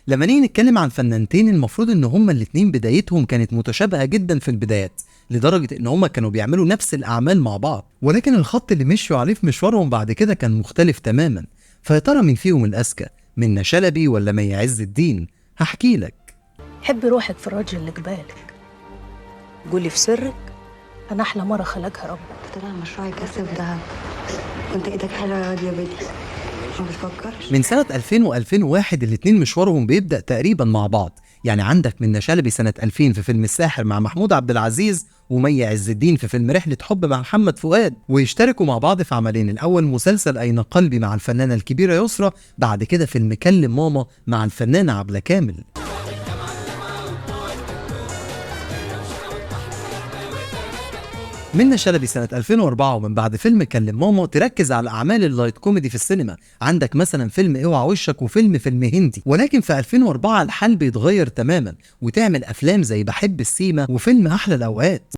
لما نيجي نتكلم عن فنانتين المفروض ان هما الاتنين بدايتهم كانت متشابهة جدا في البدايات، لدرجة ان هما كانوا بيعملوا نفس الاعمال مع بعض، ولكن الخط اللي مشوا عليه في مشوارهم بعد كده كان مختلف تماما. فيا ترى مين فيهم الاذكى، منة شلبي ولا مي عز الدين؟ هحكي لك. حبي روحك في الراجل اللي قبالك، قولي في سرك انا احلى مرة خلقها ربك. طلع مشروع يكسب دهب وانت ايدك حلوة يا واد يا بنتي، ما بتفكرش. من سنة 2000 و2001 الاتنين مشوارهم بيبدأ تقريبا مع بعض، يعني عندك منة شلبي سنة 2000 في فيلم الساحر مع محمود عبد العزيز، ومي عز الدين في فيلم رحلة حب مع محمد فؤاد، ويشتركوا مع بعض في عملين، الأول مسلسل أين قلبي مع الفنانة الكبيرة يسرا، بعد كده فيلم كلم ماما مع الفنانة عبلة كامل. منة شلبي سنة 2004 ومن بعد فيلم كلم ماما تركز على أعمال ال light comedy في السينما، عندك مثلا فيلم اوعى وشك وفيلم فيلم هندي، ولكن في 2004 الحال بيتغير تماما وتعمل أفلام زي بحب السيما وفيلم أحلى الأوقات.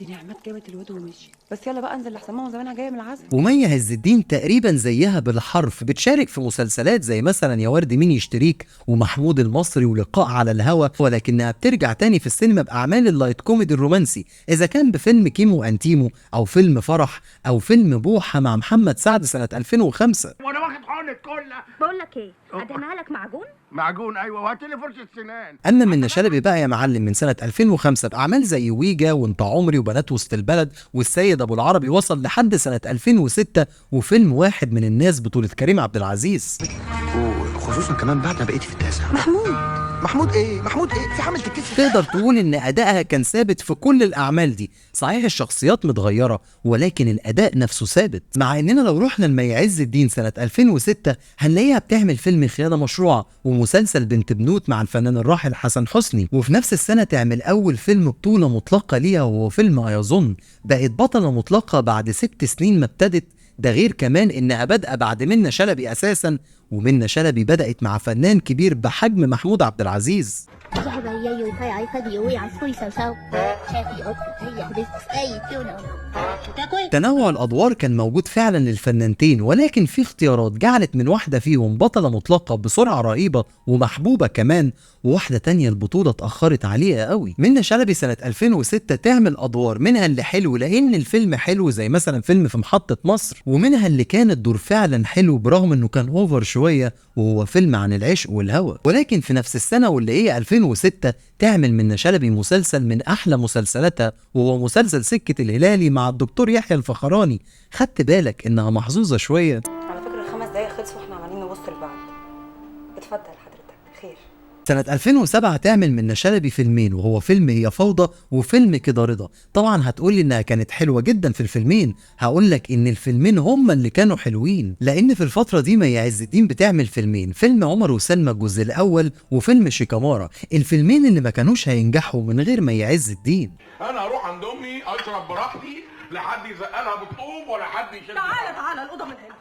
دي نعمات جابت الواد ومشي، بس يلا بقى انزل لحسن ماما زمانها جاية من العزا. ومي عز الدين تقريبا زيها بالحرف، بتشارك في مسلسلات زي مثلا يا ورد مين يشتريك ومحمود المصري ولقاء على الهوى، ولكنها بترجع تاني في السينما باعمال ال light comedy الرومانسي، اذا كان بفيلم كيمو انتيمو او فيلم فرح او فيلم بوحه مع محمد سعد سنة 2005. وانا واخد حقنه كلها. بقول لك ايه، ادهنها لك معجون؟ معجون ايوه، وهات لي فرشه سنان. اما منة شلبي بقى يا معلم من سنة 2005 باعمال زي ويجا وانت عمري وبنات وسط البلد والسيد ابو العربي، وصل لحد سنة 2006 وفيلم واحد من الناس بطوله كريم عبد العزيز. وخصوصا كمان بعد ما بقيتي في التاسع. محمود ايه؟ محمود ايه؟ في حمل تتكسف. تقدر تقول ان ادائها كان ثابت في كل الاعمال دي، صحيح الشخصيات متغيرة ولكن الاداء نفسه ثابت. مع اننا لو رحنا لمي عز الدين سنة 2006 هنلاقيها بتعمل فيلم خيانة مشروعه ومسلسل بنت بنوت مع الفنان الراحل حسن حسني، وفي نفس السنة تعمل اول فيلم بطوله مطلقه ليها وهو فيلم ايظن. بقت بطلة مطلقه بعد 6 سنين ما ابتدت، ده غير كمان انها بادئه بعد منة شلبي اساسا، ومنة شلبي بدأت مع فنان كبير بحجم محمود عبد العزيز. تنوع الأدوار كان موجود فعلا للفنانتين، ولكن في اختيارات جعلت من واحدة فيهم بطلة مطلقة بسرعة رهيبة ومحبوبة كمان، وواحدة تانية البطولة اتأخرت عليها قوي. منة شلبي سنة 2006 تعمل أدوار منها اللي حلو لأن الفيلم حلو زي مثلا فيلم في محطة مصر، ومنها اللي كان الدور فعلا حلو برغم انه كان over شوية وهو فيلم عن العشق والهوى. ولكن في نفس السنة واللي هي 2006 تعمل منة شلبي مسلسل من أحلى مسلسلاتها وهو مسلسل سكة الهلالي مع الدكتور يحيى الفخراني. خدت بالك إنها محظوظة شوية؟ على فكرة 5 دقايق خلصوا واحنا عمالين نبص لبعض. اتفضل حضرتك. خير. سنة 2007 تعمل منة شلبي فيلمين، وهو فيلم هي فوضى وفيلم كده رضا. طبعا هتقولي انها كانت حلوة جدا في الفيلمين، هقولك ان الفيلمين هما اللي كانوا حلوين، لان في الفترة دي مي عز الدين بتعمل فيلمين، فيلم عمر وسلمى الجزء الاول وفيلم شيكامارا، الفيلمين اللي ما كانوش هينجحوا من غير مي عز الدين. انا هروح عند امي اشرب براحتي، لا حد يزقلها بالطوب ولا حد يشيلها. تعالى تعالى الاوضة من هنا.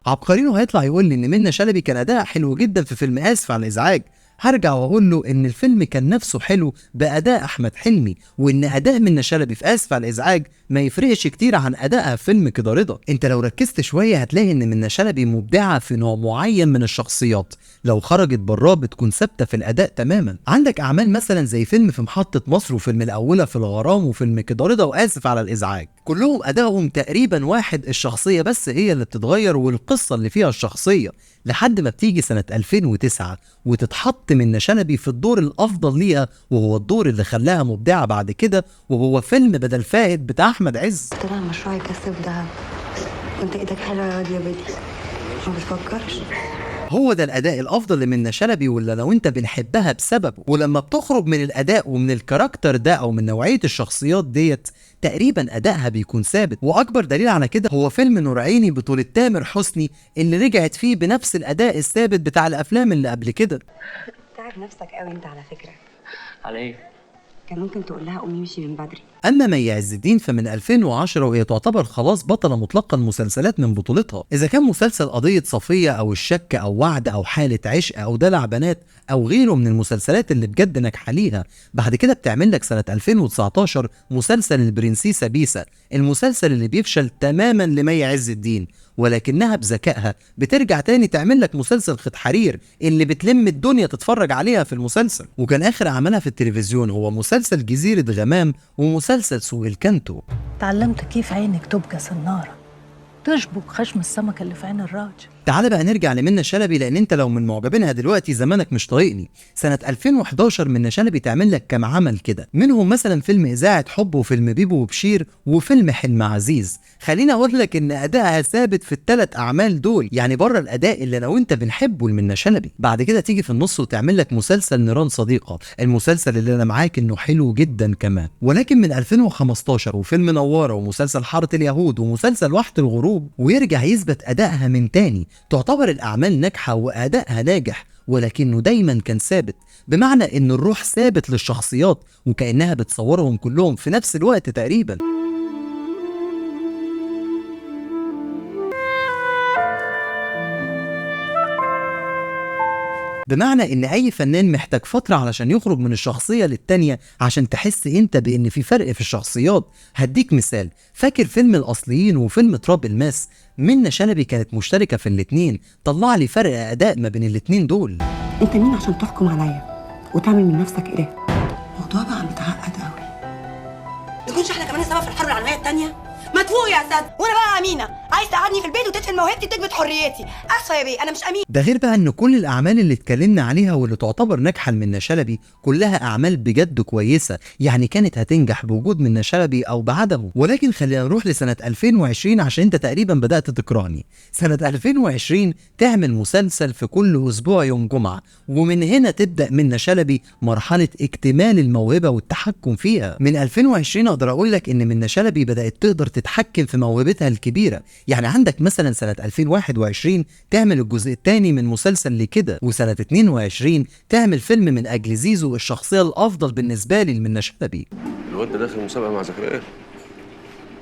عبقرينو هيطلع يقول لي ان منة شلبي كان اداء حلو جدا في فيلم اسف على الازعاج. هرجع واقول له ان الفيلم كان نفسه حلو باداء احمد حلمي، وان اداء منة شلبي في اسف على الازعاج ما يفرقش كتير عن ادائها في فيلم كده رضا. انت لو ركزت شوية هتلاقي ان منة شلبي مبدعة في نوع معين من الشخصيات، لو خرجت براه بتكون ثابتة في الاداء تماما. عندك اعمال مثلا زي فيلم في محطة مصر وفيلم الاولى في الغرام وفيلم كده رضا واسف على الازعاج، كلهم ادائهم تقريبا واحد، الشخصية بس هي اللي بتتغير والقصه اللي فيها الشخصية، لحد ما بتيجي سنة 2009 وتتحط منة شلبي في الدور الافضل ليها، وهو الدور اللي خلاها مبدعة بعد كده، وهو فيلم بدل فائد بتاع احمد عز. طلع مشروع يكسب دهب وانت ايدك حلوة يا واد يا بنتي، ما بتفكرش. هو ده الاداء الافضل لمنة شلبي واللي لو انت بنحبها بسببه. ولما بتخرج من الاداء ومن ال character ده او من نوعية الشخصيات ديت تقريبا ادائها بيكون ثابت، واكبر دليل على كده هو فيلم نور عيني بطولة تامر حسني اللي رجعت فيه بنفس الاداء الثابت بتاع الافلام اللي قبل كده. تعب نفسك قوي انت على فكرة. على ايه؟ كان ممكن تقول لها قومي امشي من بدري. اما مي عز الدين فمن 2010 وهي تعتبر خلاص بطلة مطلقه المسلسلات من بطولتها، اذا كان مسلسل قضية صفيه او الشك او وعد او حاله عشق او دلع بنات او غيره من المسلسلات اللي بجد ناجحة ليها. بعد كده بتعمل لك سنة 2019 مسلسل البرنسيسه بيسا، المسلسل اللي بيفشل تماما لمي عز الدين، ولكنها بذكائها بترجع تاني تعمل لك مسلسل خيط حرير اللي بتلم الدنيا تتفرج عليها في المسلسل. وكان آخر عملها في التلفزيون هو مسلسل جزيرة غمام ومسلسل سوق الكانتو. تعلمت كيف عينك تبقى سنارة تشبك خشم السمكة اللي في عين الراجل. تعال بقى نرجع لمنى شلبي، لان انت لو من معجبينها دلوقتي زمانك مش طايقني. سنة 2011 منى شلبي تعمل لك كام عمل كده، منهم مثلا فيلم إذاعة حب وفيلم بيبو وبشير وفيلم حلم عزيز. خليني اقول لك ان ادائها ثابت في الثلاث اعمال دول، يعني بره الاداء اللي انا وانت بنحبه لمنى شلبي. بعد كده تيجي في النص وتعمل لك مسلسل نيران صديقة، المسلسل اللي انا معاك انه حلو جدا كمان. ولكن من 2015 وفيلم نوارة ومسلسل حارة اليهود ومسلسل واحة الغروب، ويرجع يثبت ادائها من تاني. تعتبر الأعمال ناجحة وأدائها ناجح، ولكنه دايما كان ثابت، بمعنى إن الروح ثابت للشخصيات وكأنها بتصورهم كلهم في نفس الوقت تقريبا. بمعنى ان اي فنان محتاج فترة علشان يخرج من الشخصية للتانية عشان تحس انت بان في فرق في الشخصيات. هديك مثال، فاكر فيلم الاصليين وفيلم تراب الماس؟ منى شلبي كانت مشتركة في الاتنين، طلع لي فرق اداء ما بين الاتنين دول. انت مين عشان تحكم عليا وتعمل من نفسك اله؟ الموضوع بقى متعقد قوي. نكونش احنا كمان السبب في الحرب العالمية الثانية؟ ما تفوق يا سيد. وانا بقى امينه، عايز تقعدني في البيت وتدفن موهبتي وتكبت حريتي. اسفه يا بيه، انا مش امين. ده غير بقى ان كل الاعمال اللي اتكلمنا عليها واللي تعتبر ناجحة لمنى شلبي كلها اعمال بجد كويسة، يعني كانت هتنجح بوجود منى شلبي او بعدمه. ولكن خلينا نروح لسنه 2020 عشان انت تقريبا بدات تكرهني. سنة 2020 تعمل مسلسل في كل اسبوع يوم جمعه، ومن هنا تبدا منى شلبي مرحلة اكتمال الموهبة والتحكم فيها. من 2020 اقدر اقول لك ان منى شلبي بدات تقدر تتحكم في موهبتها الكبيرة. يعني عندك مثلا سنة 2021 تعمل الجزء الثاني من مسلسل لكده، وسنة 22 تعمل فيلم من أجل زيزو الشخصية الأفضل بالنسبة لي لمنى شلبي. الواد ده داخل مسابقة مع زكريا.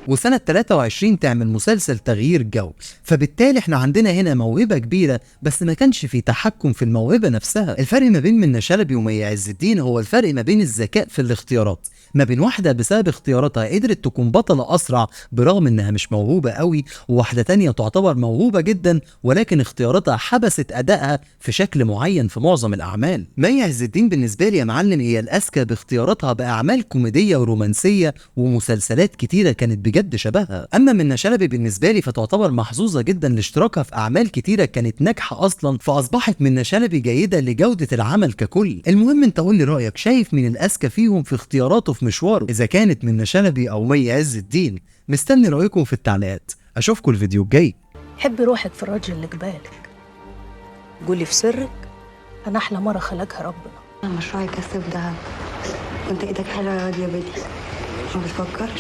وسنة 23 تعمل مسلسل تغيير جو. فبالتالي احنا عندنا هنا موهبة كبيرة بس ما كانش في تحكم في الموهبة نفسها. الفرق ما بين منى شلبي ومي عز الدين هو الفرق ما بين الذكاء في الاختيارات، ما بين واحدة بسبب اختياراتها قدرت تكون بطلة أسرع برغم انها مش موهوبة قوي، وواحدة تانية تعتبر موهوبة جدا ولكن اختياراتها حبست أدائها في شكل معين في معظم الأعمال. مي عز الدين بالنسبة لي يا معلم هي الأذكى باختياراتها بأعمال كوميدية ورومانسية ومسلسلات كتيرة كانت بجد شبهها. اما منى شلبي بالنسبة لي فتعتبر محظوظة جدا لاشتراكها في اعمال كتيرة كانت ناجحة اصلا، فاصبحت منى شلبي جيدة لجوده العمل ككل. المهم انت قول لي رايك، شايف مين الاذكى فيهم في اختياراته في مشواره، اذا كانت منى شلبي او مي عز الدين؟ مستني رايكم في التعليقات. اشوفكم الفيديو الجاي. حبي روحك في الراجل اللي قبالك، قولي في سرك انا احلى مرة خلقها ربنا. مشروعي كسب دهب، وانت ايدك حلوة يا واد يا بنتي، ما بتفكرش.